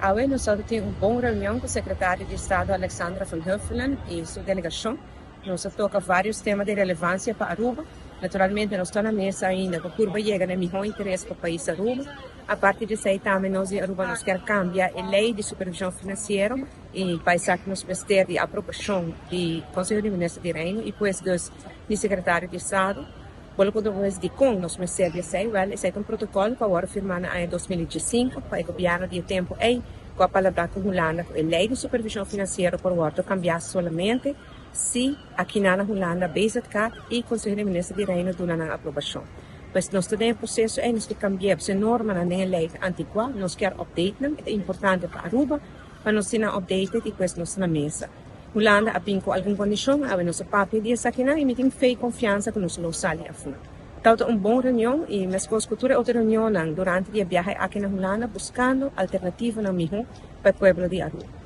Awe nos a tin un bon reunion cu Secretario di Estado Alexandra van Huffelen y su delegacion. Nos a toca varios tema di relevancia pa Aruba. Naturalmente nos ta na mesa ainda pa purba yega na e miho interes pa pais Aruba. Aparte di esey tambe nos di Aruba nos kier cambia e ley di supervision financiero y pa esaki nos mester di aprobacion di Conseho di Minister di Reino y pues dus di Secretario di Estado. Bo lo puntra bo mes dikon nos mester di esei? Wèl, esei ta un protokòl ku a wòrdu firmá na aña 2015 pa e gobièrnu di e tempu ei ku a palabrá ku Hulanda ku e lei di supervishon finansiero por wòrdu kambiá solamente si akinan na Hulanda BZK i Konseho di Minister di Reino duna nan aprobashon. Pues nos ta den e proseso ei, nos ke kambi'é pasobra e normanan den e lei ta antikuá, nos kier update nan, e ta importante pa Aruba pa nos tin nan updated i pues nos ta na mesa. Hulanda a bin ku algun kondishon, awe nos a papia di esakinan i mi tin fe i konfiansa ku nos lo sali afó. Tabata un bon reunion i meskos ku tur e otro reunionnan durante di e biahe aki na Hulanda buskando alternativonan mihó pa e pueblo di Aruba.